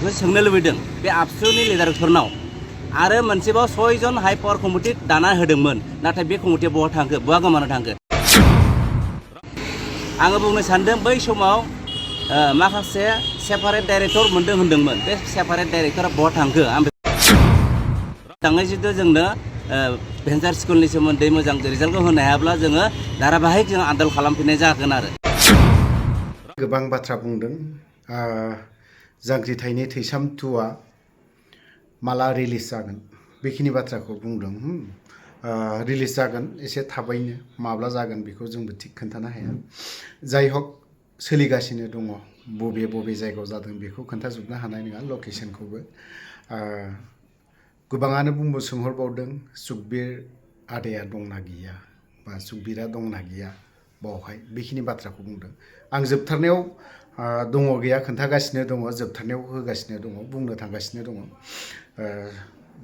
बेखौ सोंनो लुबैदों बे आबसुनि लिडारफोरनाव आरो मोनसेबाव 6 जन हाइ पावार कमिटि दाना होदोंमोन नाथाय बे कमिटिया बहा थांखो बहा गोमाना थांखो आङो बुंनो सानदों बै समाव माखासे सेपारेट डाइरेक्टर मोनदों होनदोंमोन बे सेपारेट डाइरेक्टरा बहा थांखो आं थाङै जितु जोंनो भेन्सार स्कुलनि सोमोन्दै मोजां रिजाल्टखौ होनो हायाब्ला जोङो धाराबाहिक जों आन्दोलन खालामफिननाय जागोन आरो गोबां बाथ्रा बुंदों जांख्रिथायनि थैसाम 2आ माला रिलिज जागोन बेखिनि बाथ्राखौ बुंदों रिलिज जागोन एसे थाबैनो माब्ला जागोन बेखौ जोंबो थिक खोन्थानो हाया जाय हक सोलिगासिनो दङ बबे बबे जायगायाव जादों बेखौ खोन्थाजोबनो हानाय नङा लकेशनखौबो गोबाङानो सोंहरबावदों सुखबिर आदाया दंना गैया बा सुखबिरा दंना गैया बावहाय बेखिनि बाथ्राखौ बुंदों आं जोबथारनायाव दङ गैया खोन्थागासिनो दङ जोबथारनायाव होगासिनो दङ बुंनो थांगासिनो दङ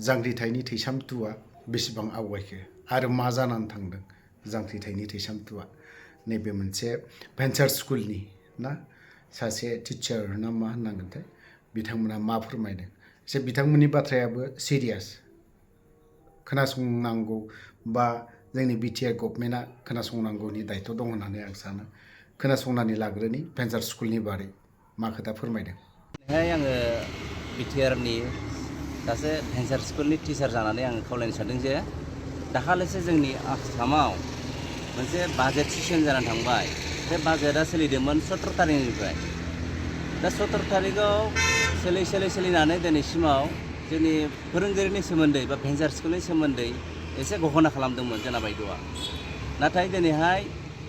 जांख्रिथायनि थैसाम 2आ बेसेबां आवगायखो आरो मा जानानै थांदों जांख्रिथायनि थैसाम 2आ नैबे मोनसे भेन्सार स्कुलनि ना सासे टिचार ना मा होननांगोनथाय बिथांमोना मा फोरमायदों एसे बिथांमोननि बाथ्रायाबो सिरियास खोनासंनांगौ बा जोंनि बिटिआर गभर्नमेन्टआ खोनासंनांगौनि दायित्व दं होननानै आं सानो खोनासंनानै लाग्रोनि भेन्सार स्कुलनि बारै मा खोथा फोरमायदों आङो बिटिआरनि सासे भेन्सार स्कुलनि टिचार जानानै आङो खावलायनो सानदों जे दाखालिसो जोंनि आसामाव मोनसे बाजेट सेसन जानानै थांबाय बे बाजेटआ सोलिदोंमोन 17 तारिखनिफ्राय दा 17 तारिखआव सोलिनानै दिनैसिमाव जोंनि फोरोंगिरिनि सोमोन्दै बा भेन्सार स्कुलनि सोमोन्दै एसे घोषणा खालामदोंमोन जोंना बायद'आ नाथाय दिनैहाय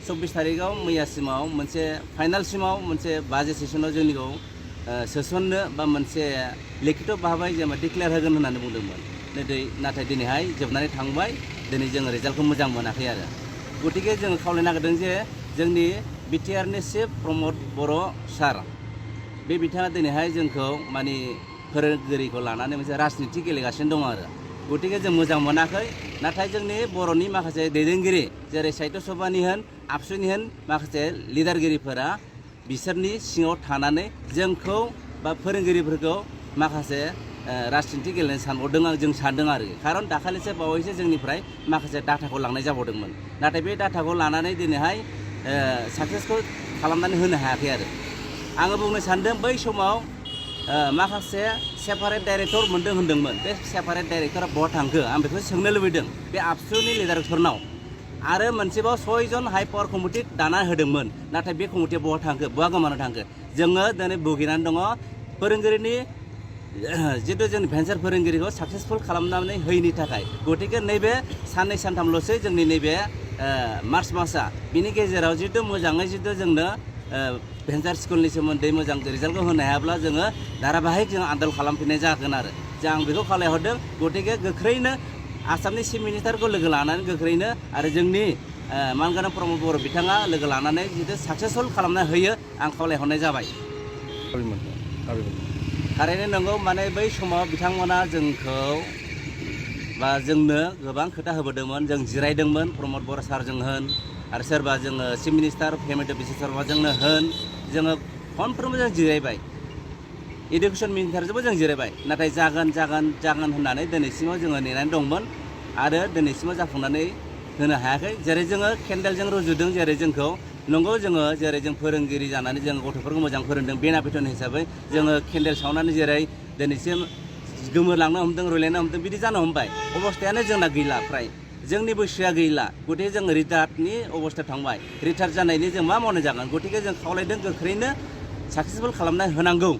24 तारिखआव मैयासिमाव मोनसे फाइनालसिमाव मोनसे बाजेट सेसनाव जोंनिखौ सोसननो बा मोनसे लिखित भाबै जेनेबा डिक्लेयार होगोन होननानै बुंदोंमोन नाथाय दिनैहाय जोबनानै थांबाय दिनै जोङो रिजाल्टखौ मोजां मोनाखै आरो गतिके जोङो खावलायनो नागिरदों जे जोंनि बिटिआरनि चिफ प्रमद बर' सार बे बिथाङा दिनैहाय जोंखौ माने फोरोंगिरिखौ लानानै मोनसे राजनिति गेलेगासिनो दं आरो गतिके जों मोजां मोनाखै नाथाय जोंनि बर'नि माखासे दैदेनगिरि जेरै साहित्य सभानि होन आबसुनि होन माखासे लिडारगिरिफोरा बिसोरनि सिङाव थानानै जोंखौ बा फोरोंगिरिफोरखौ माखासे राजनिति गेलेनो सानबावदों जों सानदों आरो खारन दाखालिसो बावैसो जोंनिफ्राय माखासे डाटाखौ लांनाय जाबावदोंमोन नाथाय बे डाटाखौ लानानै दिनैहाय साक्सेसखौ खालामनानै होनो हायाखै आरो आङो बुंनो सानदों बै समाव माखासे सेपारेट डाइरेक्टर मोनदों होनदोंमोन बे सेपारेट डाइरेक्टरा बहा थांखो आं बेखौ सोंनो लुबैदों बे आबसुनि लिडारफोरनाव आरो मोनसेबाव 6 जन हाइ पावार कमिटि दाना होदोंमोन नाथाय बे कमिटिया बहा थांखो बहा गोमाना थांखो जोङो दिनै भुगिनानै दङ फोरोंगिरिनि जितु जोंनि भेन्सार फोरोंगिरिखौ साक्सेसफुल खालामनानै होयैनि थाखाय गतिके नैबे साननै सानथामल'सै जोंनि नैबे मार्च मासआ बिनि गेजेराव जितु मोजाङै जितु जोंनो भेन्सार स्कुलनि सोमोन्दै मोजां रिजाल्टखौ होनो हायाब्ला जोङो धाराबाहिक जों आन्दोलन खालामफिननाय जागोन आरो आं बेखौ खावलायहरदों गतिके गोख्रैनो आसामनि चिफ मिनिस्टारखौ लोगो लानानै गोख्रैनो आरो जोंनि मानगोनां प्रमद बर' बिथाङा लोगो लानानै जितु साक्सेसफुल खालामना होयो आं खावलायहरनाय जाबाय थारैनो नंगौ माने बै समाव बिथांमोना जोंखौ बा जोंनो गोबां खोथा होबोदोंमोन जों जिरायदोंमोन प्रमद बर' सारजों होन आरो सोरबा जोङो चिफ मिनिस्टार हेमन्त बिश्व शर्माजोंनो होन जोङो फनफ्रोमबो जों जिरायबाय इडुकेसन मिनिस्टारजोंबो जों जिरायबाय नाथाय जागोन होननानै दिनैसिमाव जोङो नेनानै दंमोन आरो दिनैसिमाव जाफुंनानै होनो हायाखै जेरै जोङो केन्डेलजों रुजुदों जेरै जोंखौ नंगौ जोङो जेरै जों फोरोंगिरि जानानै जों गथ'फोरखौ मोजां फोरोंदों बेनाफिटन हिसाबै जोङो केन्डेल सावनानै जेरै दिनैसिम गोमोरलांनो हमदों रुलायनो हमदों बिदि जानो हमबाय अबस्थायानो जोंना गैला फ्राय जोंनि बैसोआ गैला गतिके जों रिटायार्डनि अबस्था थांबाय रिटायार्ड जानायनि जों मा मावनाय जागोन गतिके जों खावलायदों गोख्रैनो साक्सेसफुल खालामना होनांगौ